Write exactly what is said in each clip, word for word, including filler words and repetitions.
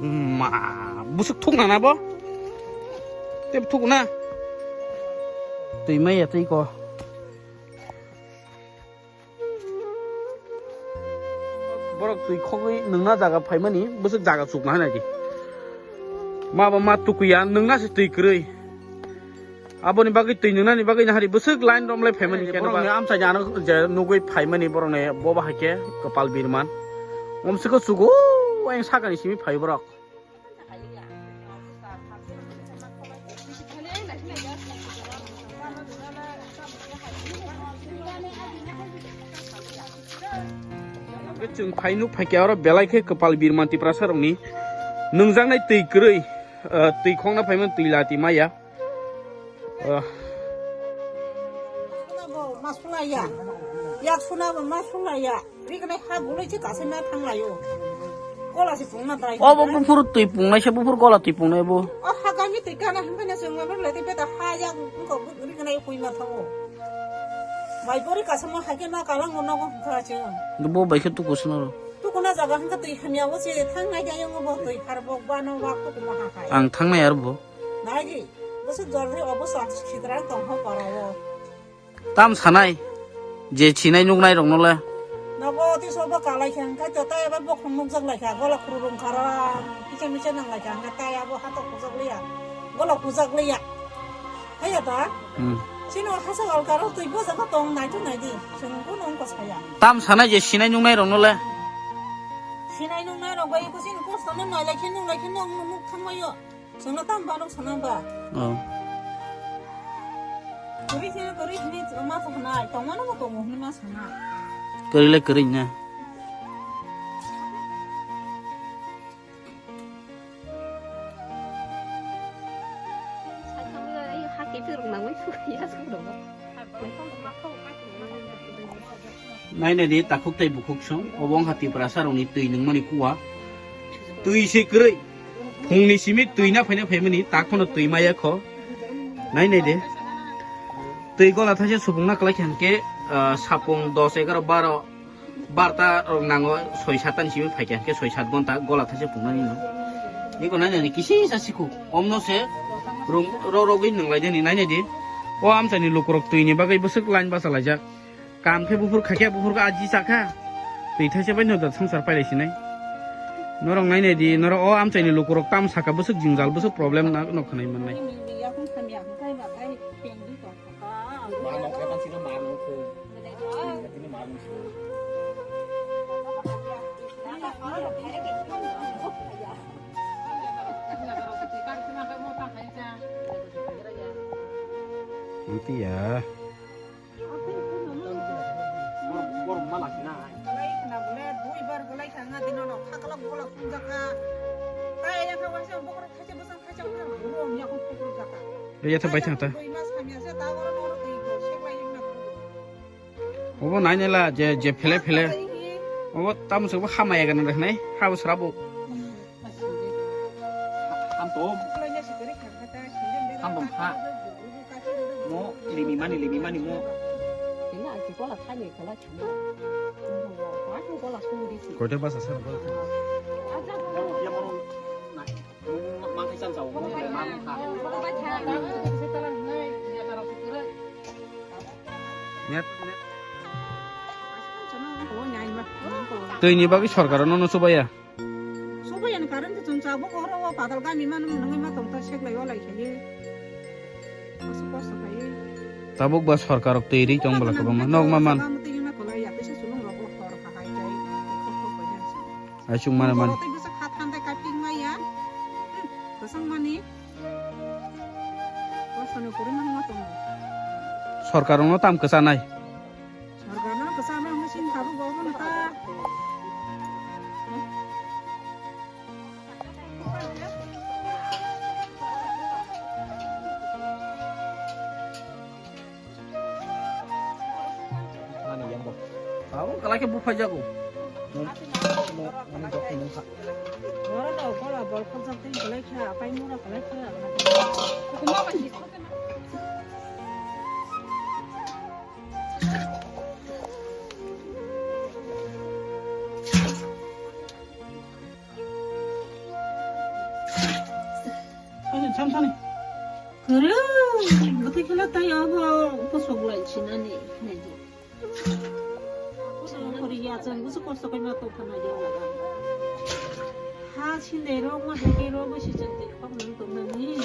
Ma, bwswk thuk nana bo? Tep thuk na? Twi maya twi ko. Borok twi khogwi nungna jaga phaimani, bwswk jaga chukna hai nai di. Ma ba ma tukuya, nungna se twi kwrwi. Aboni bagwi twi nungnani bagwi nahari bwswk line romlai phaimani khe borokni ba. Amchaini ano je nugwi phaimani borokni bo bahai khe kwpal birman. Omsiko chugo, eng sakani simi phai borok. Chwng phai nuk phai khe oro belai khe kwpal birman Tiprasa rokni nungjaknai twi kwrwi, ah, twi khongna phaimani twi lati maya. Ah. Suna bo ma suna ya. Yak suna bo ma suna ya. Rignai ha gulai se kasai ma thang layo. Gola se pungna dai. Obo buphuru twi pungnai se buphuru gola twi pungnai bo. O ha gami twi kana himpai na chwng ma lai tei beta ha yak ko rignai pui ma thango. Mai pori kasamo ha ke na kalang no nogo kha chwng. Bo bai khe tuku swnaro. Tukuna jaga hwnkha twi hamya o se thangnai jayung bo twi khar bo bano wa ko ma ha hai. Ang thangnai ar bo. Naidi, bwswk jor khe obo sa khikrang tong kho para o. Tam sanai, je sinai nuknai rok no le. Nogo twi sobo kalai khe hwnkhe to tai eba bokhong nukjak lai kha, gola khuru rung khara, kicha micha nang lai kha, hwnkhe tai abo hato khujak liya, gola khujak liya. Haiya da? Hmm. Chini o hasa alkaro twi bojak tong nai to nai di, chwng bono wngkha saya. Tam sanai je sinai nuknai rok no le. Sinai nuknai rok bai ko chini post no nai lai khe nuk lai khe nuk nuk thang mai o. Chwngno tamo ba nuk sana ba? Oh. Kwrwi khe kwrwi hwnwi ma to hwnai, tongmano bo tongo hwnwi ma sana. Kwrwi le kwrwi na. Nainai di takhuk tei bukhuk song, obo wngkha Tiprasa rokni twi nungmani kuwa. Twi se kwrwi. Phungni simi twi na phaina phaimani, tak phano twi maya kho. Nainai di. Twi gola thaisa supungna kwlai kha hwnkhe, ah, sapung dos, egaroh, baro, barta rok nango, soi satta ni simi phaikha hwnkhe soi sat gonta gola thaisa pungnani no. Niko nainani kisi sa sikhu. Omno se rung ro rogwi nunglai deni nainai di. O amchaini lukurok twi ni bagwi bwswk line bachalaijak. Kam khe buphur khaikhe buphur khe aji chakha. Twi thaisa bai no da swngchar pailai sinai. Norok nainai di, norok o amchaini lukurok tam saka bwswk jingjal bwswk problem na no khwnai mannai. Amtiya. Yathok bai thang ta. Obo nai nai la je, je phele phele. Obo tamo se bo hamaya gana rek nai, habo srabo. Hamto. Hamto ha. Mo limi mani, limi mani mo. Koita basa sa. Net, net. Twi ni bagwi sorkar no no chubaya. Sobai ani current chwng chabuk oro o padal gami manu nungwi ma tongta seklai o lai khaiye. Aswk kosto khaiye. Tabuk ba sorkar rok twi ri tong bwla kwbangma nok ma man. Twi ma kwlai ya, tisa sulung rok o hor ha hai jai. Khok khok bai jang si. Ai chung mana man. Tei bwsa kha than tei kaping ma ya. Kwchang mani. Kostoni kwrwi ma wng ma tongo. Sorkar rokno tam kwchanai. Sorkarno kwchama wngwi sini tabuk bo obono ta. Abo kwlai khe buphai jago. Borok rok bola bol khokjak tei kwlai kha, apai mura kwlai kha. Sam sani. Kwrwi, bwtwi kheno tai abo bwswk lai sinani, naidi. Kwrwi ya, chwng bwswk kosto khaima tong khanai de jaga. Ha sindai rok ma dagi rok bwsi chwng twi khok nang tong nani.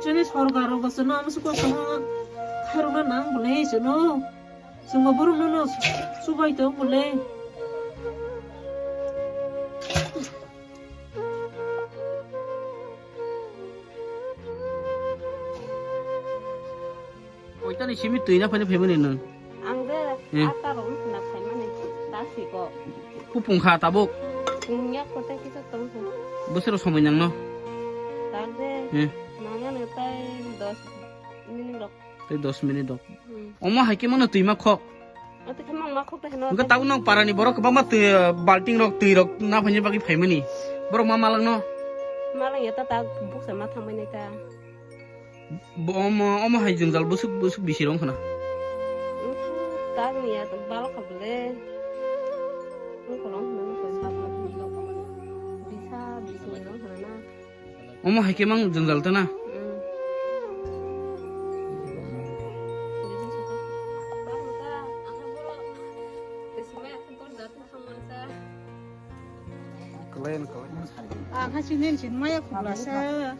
Chini sorkar rok bwswk no bwswk kosto khaima khairokna nang bwlai chwng no. Chwng bo borok no no subai tong bwlai. Koitani simi twi na phaina phaimani nwng? Ang de Hmm. Ata rok wngkhwna phaimani tasi ko. Kupung kha tabuk? Pungya kote kisa tong kha. Bwswk somoi nangno? Tak de Hmm. Nangani tai dos minute rok. Tei dos minute rok. Hmm. Omo hai khe mano twi ma khok. Ate khe mang ma khok ta heno. Hwnkhe tabuk nang parani borok kwbangma twi, balting rok, twi rok na phaini bagwi phaimani. Borok ma malangno? Malang ya ta, ta buksa ma thangmani ta. Bo omo, omo hai jwngjal bwswk, bwswk bisi rong khna. Uff, ta ni ya, balok kha bole. Ungkolong khna, koi bak ma thangmani. Bisa, bisi rong khna na. Omo hai khe mang jwngjal ta na? Mm. Kwlai, kwlai. Ang ha sini sini maya khulasa.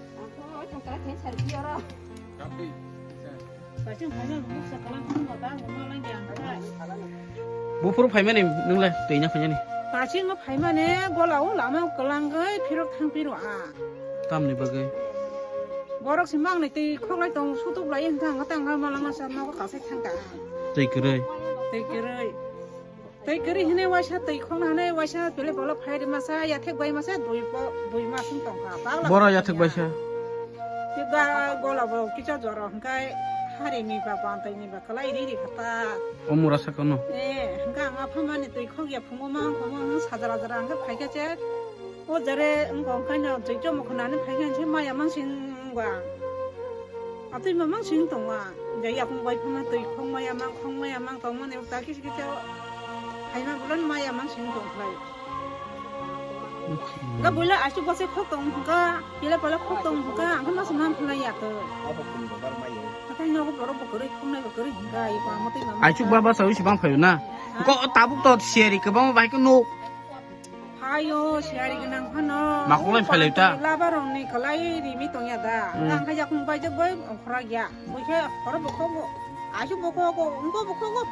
Buphuru phaimani nwngle twi na phaimani? Tachingno phaimani gola o lama kwlangwi phirok thang phiro a. Tamni bagwi? Borok si mangnai twi khoklai tong sutuk lai wngkha ang tang malanga sa nogo kasai thangka. Twi kwrwi? Twi kwrwi. Twi kwrwi hwnwi waisa twi khokna hwnwi waisa pele polo phai rwmasa yathek bai masa dui po-, dui mas wng tongkha. Bagla Boro yathek baisa? Tei ga gola bo kisa jora hwnkhe hari ni ba bantwi ni ba. Kwlai riri kha ta. O mura saka no? Eh, hwnkha ang apha mani twi khok ya phungo ma, phungo ma sajra jra hwnkhe phaikha che. O jare wngkha wngkhaino twi chomo khwnani phaikha se maya mansing wngwa. Atwi ma mansing tongwa. Jai yakung bai phano twi khok maya mang, khok maya mang tongmani ta kisi kisi phaima bulan maya mansing tongkhlai. Ga buila asuk bose khok tong hwnkha, pila pala khok tong hwnkha, ang ma sumam phulai ya to. Abo kun babar mai. Hatai nogo borok bo kwrwi, khongnai bo kwrwi hwnkha, i ba motwi ma. Aichuk baba sawi sibang phayo na. Ha? Ko tabuk to siari kwbang bai ko no. Phayo siari gwnang phano. Makulai phailai ta. Labar rong ni kwlai rimi tong ya da. Hmm. Ang kha yakung bai jok bai okhra ya. Buikhe horo bokhogo. Asu bokhogo, wngkha bokhogo.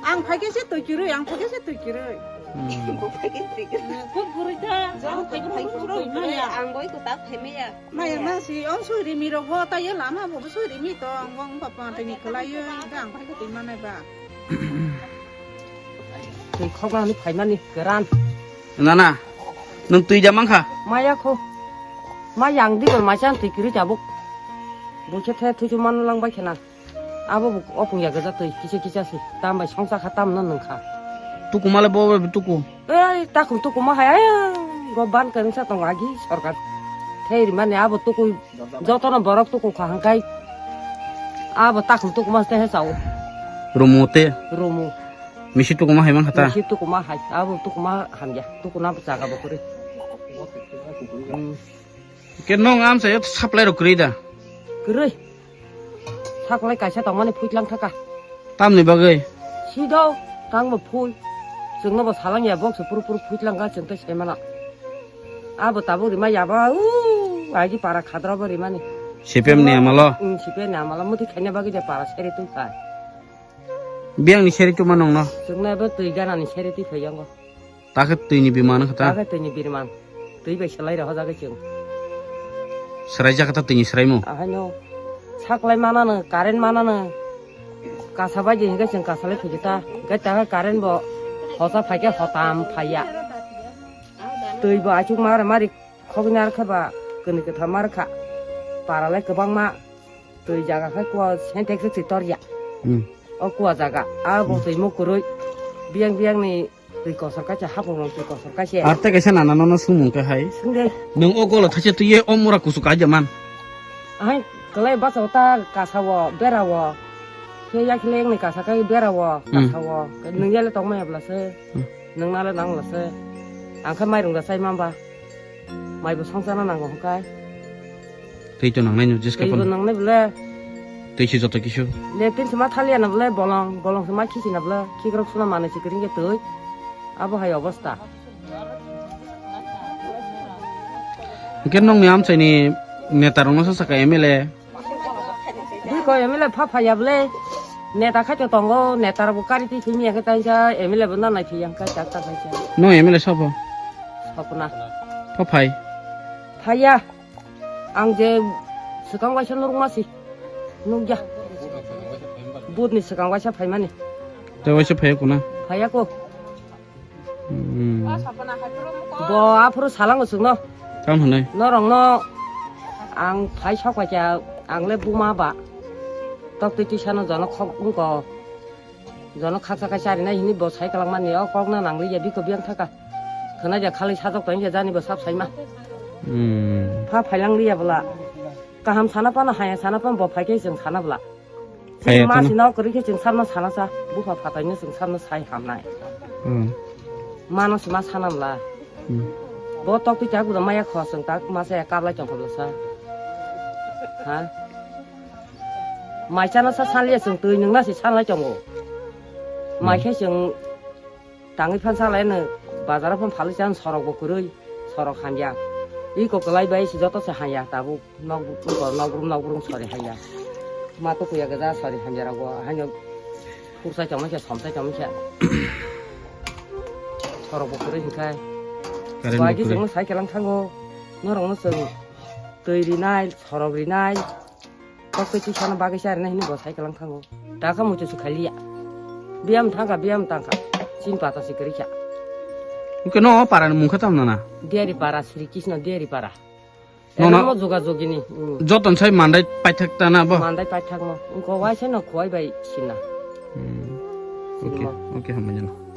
Ang phaikhe se twi kwrwi, ang phaikhe se twi kwrwi. Hmm. Khub kwrwi ta. Ang phaikhe se twi kwrwi. Ang bai kwtak phaimaya. Maya ma si, ang sui rimi rok bo, ta ye lama bo sui rimi tong, wng ba pa tini kwlai ye, ta ang phaikhe twi manai ba. Twi khoknani phaimani kwran. Nana, nwng twi ja mankha? Maya kho. Ma yang di gol ma chan twi kwrwi tabuk. Buikhe the thuchu man lang bai khena. Abo bo opung ya gaja twi kisa kisa se. Tam bai songsa kha tam no nung kha. Tuku male bo bo tuku. Ei, takhum tuku ma hai, ai, go ban kwrwngsa tongo agi sorkar. Thei rimani abo tuku jotono borok tuku kha hangkai. Abo takhum tuku ma se he sao. Rumu te. Rumu. Misi tukuma hai mankha ta? Misi tukuma hai, abo tukuma hamya, tukuna bo jaga bo kwrwi. Hmm. Ke nong amsa yo supply rok kwrwi da? Kwrwi. Supply kaisa tongmani phuitlang thaka. Tamni bagwi? Sido, tangbo phui. Chwngno bo salang ya, box puru puru phuitlang kha, chwng tei sai mano. Abo tabuk rima yaba, u, aji para khadra bo rimani. C P M ni amalo? Hmm, C P M ni amalo, muti khaina bagwi je para seri twi phai. Biyang ni seri tuma nong no? Chwngno bo twi gana ni seri twi phai yango. Takhe twi ni biman kha ta? Takhe twi ni birman. Twi bai selai rw hojagwi chwng. Serai jak ta twi ni serai mu? Ahai no. Saklai mana no, current mana no. Kasa bai je hingke chwng kasa lai phai ta. Hingke takhe current bo hosa phai khe hotam phai ya. Twi bo achuk mare mari khokni ar khe ba kwnwi kwtham mar kha. Para lai kwbangma. Twi jaga khai kua sentek se twi tor ya. Hmm. O kua jaga, a bo Hmm. twi mo kwrwi. Biyang biyang ni twi kosor kaisa, hapung rong twi kosor kaisa. Ar tei kaisa nana nono sumung khe hai. Sungde. Nwng o golo thaisa twi ye o mura kusu kaija man. Ahai, kwlai basa o ta kasa o, bera o. Khe yak leng ni kasa kai bera o, Hmm. kasa o. Nwng yale tong maya bla se. Hmm. Nwng nale nang bla se. Ang khe mairung da sai mamba. Maibo songchana nango hwnkhe. Twi to nangnai no, jeska twi bo pon. Nangnai bole. Twi si joto kisu. Le tin sima thalia na bole bolong, bolong sima khisi na bole, khikrok suna manwi si kring ke twi. Abo hai obostha. Hwnkhe nongni amchaini neta rokno sa saka M L A. Bui ko M L A pha phaiya bole. Neta khai to tongo, neta rok bo kari twi thumi ya khe taisa M L A bo na nai phiya khe tak tak khai khe. No M L A sabo. Sopna. Pha phai. Phaiya. Ang je swkang waisa nuruk ma si. Nukya. Bud ni swkang waisa phaimani. Te waisa phaiya kuna. Phaiya ko. Hmm. Bo aphuru salango chwngno. Tam hwnwi. Norokno ang phai sok pai kha, ang le buma ba. Tok twi twi sano jono khok wngko. Jono khaksa khai chari nai hini bo sai kwlangmani o kokno nang liya biko biyang thaka. Khwna ja khali sajok tong ya jani bo sab saima. Hmm. Pha phailang liya bwla. Kaham sana pano haya sana pano bo phai khe chwng sana bwla. Phai chini ma tono. Sino kwrwi khe chwng sabno sana cha, bupha phatai no chwng sabno sai hamnai. Hmm. Mano se ma sana mla. Hmm. Bo tok twi tak buda maya kho chwng tak ma se kablai tong kho sa. Ha? Mai chana sa sanliya chwng twi nwng na se sanlai tongo. Mai hmm. Khe chwng Tangwi phan salai no bazar o phan phalwi chan sorok bo kwrwi, sorok hamya. I kokolai bai se joto se hamya tabuk nok bukung nok brum nok brum sori hamya. Ma to kuya gaja sori hamya rago haino kursai tongma khe somsai tongma khe. Sorok bo kwrwi hinkhe. Current bo kwrwi. Bai di chwng sai kelang thango. Norok no chwng twi rinai, sorok rinai. Kok tei tisa no bagwi charina hini bo sai kalang thango. Taka muitu se khaliya. Biyam thangkha, biyam tangkha. Chin pata se kwrwi kha. Hwnkhe no o para ni mung khe tamo nana? Diari para, Sri Krishna Diari para. No, no. Eno mo juga jugini. Hmm. Joton sai mandai paithak ta na bo? Mandai paithak mo. Wngko waisa no khowai bai sina. Hmm. Sini okay, mo. Okay, hambai jana.